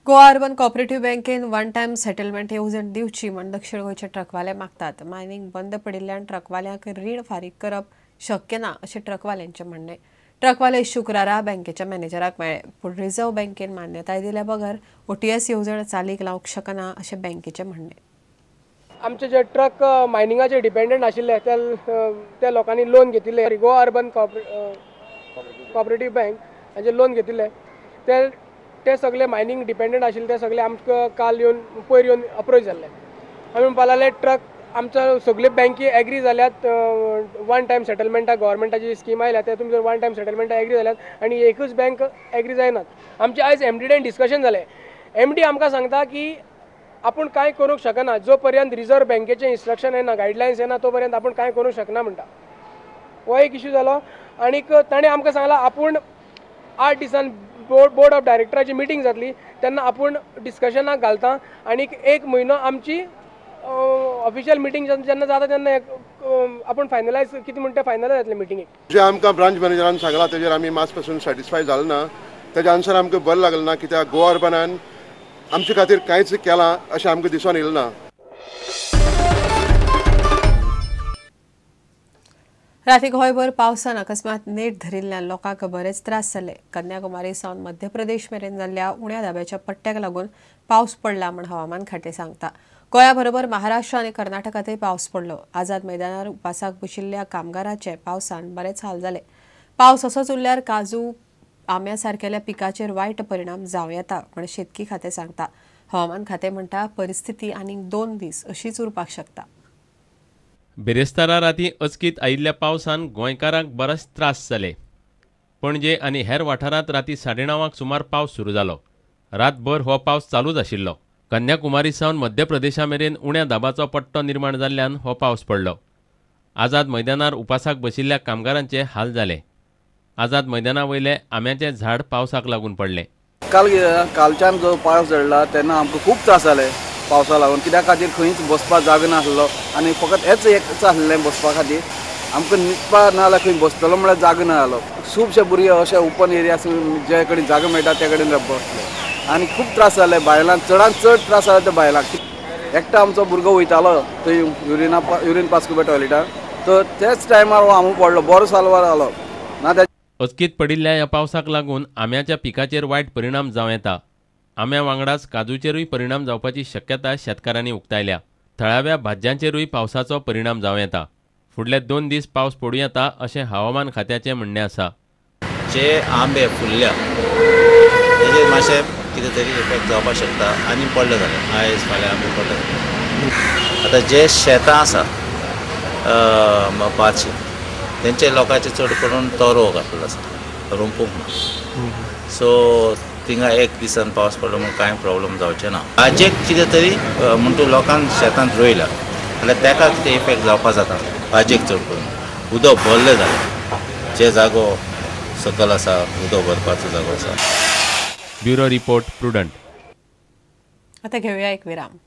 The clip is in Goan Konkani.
गोवा अर्बन कॉपरेटिव्ह बँकेन वन टायम सेटलमेंट येवजण दिवची म्हण दक्षिण गोंयचे ट्रकवाले मागतात. मायनिंग बंद पडिल्ल्यान ट्रकवाल्यांक रीण फारीक करप शक्य ना अशें ट्रकवाल्यांचें म्हणणें. ट्रकवाले शुक्रारा बँकेच्या मॅनेजराक मेळ्ळे, पूण रिझर्व्ह बँकेन मान्यताय दिल्या बगर ओटीएस येवजण चालीक लावंक शकना अशें बँकेचें म्हणणें. आमचे जे ट्रक मायनिंगाचेर डिपेंडंट आशिल्ले त्या लोकांनी लोन घेतिल्ले, गोवा अर्बन कॉपरेटिव्ह बँक हांचे लोन घेतिल्ले, ते सगळे मायनिंग डिपेंडंट आशिल्ले, ते सगळे आमकां काल येवन पयर येवन अप्रोच जाल्ले. आमी म्हणपाक लागले ट्रक आमच्या सगळे बँकी एग्री जाल्यात वन टायम सेटलमेंटाक, गव्हर्मेंटाची स्कीम आयल्या ते तुमी जर वन टायम सेटलमेंटाक एग्री जाल्यात आनी एकूच बँक एग्री जायनात. आमचे आयज एमडी कडेन डिस्कशन जालें. एमडी आमकां सांगता की आपूण कांय करूंक शकना जो पर्यंत रिझर्व बँकेचें इन्स्ट्रक्शन येना, गायडलायन्स येना, तो पर्यंत आपूण कांय करूंक शकना म्हणटा. हो एक इशू जालो. आनीक ताणें आमकां सांगलां आपूण 8 दिसान बोर्ड ऑफ डायरेक्टराची मिटींग जातली तेन्ना आपूण डिस्कशनाक घालता आनीक 1 म्हयनो आमची ऑफिशियल मिटींग जेन्ना जाता तेन्ना आपूण फायनलायज कितें म्हणटा फायनलायज जातलें मिटिंगेक. जे आमकां ब्रांच मॅनेजरान सांगलां तेजेर आमी मास पासून सॅटिस्फाय जाले ना. तेजें आन्सर आमकां बरें लागलें ना, कित्याक गोवा अर्बनान आमचे खातीर कांयच केलां अशें आमकां दिसून येयलें ना. राती गोंयभर पावसान अकस्मात नेट धरिल्ल्यान लोकांक बरेच त्रास जाले. कन्याकुमारी सावन मध्य प्रदेश मेरेन जाल्ल्या उण्या दाब्याच्या पट्ट्याक लागून पावस पडला म्हूण हवामान खातें सांगता. गोंया बरोबर महाराष्ट्र आनी कर्नाटकांतय पावस पडलो. आझाद मैदानार उपासाक बशिल्ल्या कामगारांचे पावसान बरेच हाल जाले. पावस असोच उरल्यार काजू आंब्या सारकेल्या पिकाचेर वायट परिणाम जावं येता म्हूण शेतकी खातें सांगता. हवामान खातें म्हणटा परिस्थिती आनीक 2 दीस अशीच उरपाक शकता. बिरेस्तारा राती अचकीत आयिल्ल्या पावसान गोंयकारांक बरेच त्रास जाले. पणजे आनी हेर वाठारांत राती 9:30 सुमार पावस सुरू जालो. रातभर हो पावस चालूच आशिल्लो. कन्याकुमारी सावन मध्य प्रदेशा मेरेन उण्या दाबाचो पट्टो निर्माण जाल्ल्यान हो पावस पडलो. आझाद मैदानार उपासाक बशिल्ल्या कामगारांचे हाल जाले. आझाद मैदाना वयले आंब्याचें झाड पावसाक लागून पडलें. कालच्यान जो पावस झडला तेन्ना आमकां खूब त्रास जाले पावसा लागून. कित्या खातीर खंयच बसपाक जागो नासलो आनी फकत हेच एकच आसलें बसपा खातीर. आमकां न्हिदपा ना जाल्यार खंय बसतलो म्हळ्यार जागो ना जालो. खुबशे भुरगे अशे ओपन एरिया जे कडेन जागो मेळटा त्या कडेन बसले आनी खूब त्रास जाले बायलांक. चडांत चड त्रास जाले ते बायलांक. एकटो आमचो भुरगो वयतालो थंय युरीन पास करपा टॉयलेटाक, तर त्याच टायमार हो आमू पडलो, बरो साल्वार जालो ना. अचकीत पडिल्ल्या ह्या पावसाक लागून आंब्याच्या पिकाचेर वायट परिणाम जावं येता. आंब्या वांगडाच काजूचेरूय परिणाम जावपाची शक्यता शेतकारांनी उक्तायल्या. थळाव्या भाज्यांचेरूय पावसाचो परिणाम जावं येता. फुडले 2 दीस पावस पडूं येता अशें हवामान खात्याचें म्हणणें आसा. जे आंबे फुलल्या तेजेर मातशें कितें तरी इफेक्ट जावपाक शकता आनी पडले जाल्यार आयज फाल्यां आंबे पडले जाल्यार. आतां जे शेतां आसा भात शेत तेंचे लोकांचे चड करून तोरो घातलेलो आसा, रोंपूंक ना. सो थिंगा एक दिसान पावस पडलो म्हूण कांय प्रॉब्लम जावचें ना. भाजयेक कितें तरी म्हणटू लोकांक शेतांत रोयला जाल्यार ताका कितें इफेक्ट जावपाक जाता. भाजयेक चड करून उदक भरलें जाल्यार जे जागो सकल आसा उदक भरपाचो जागो आसा. Bureau report, Prudent. आता घेऊया एक विराम.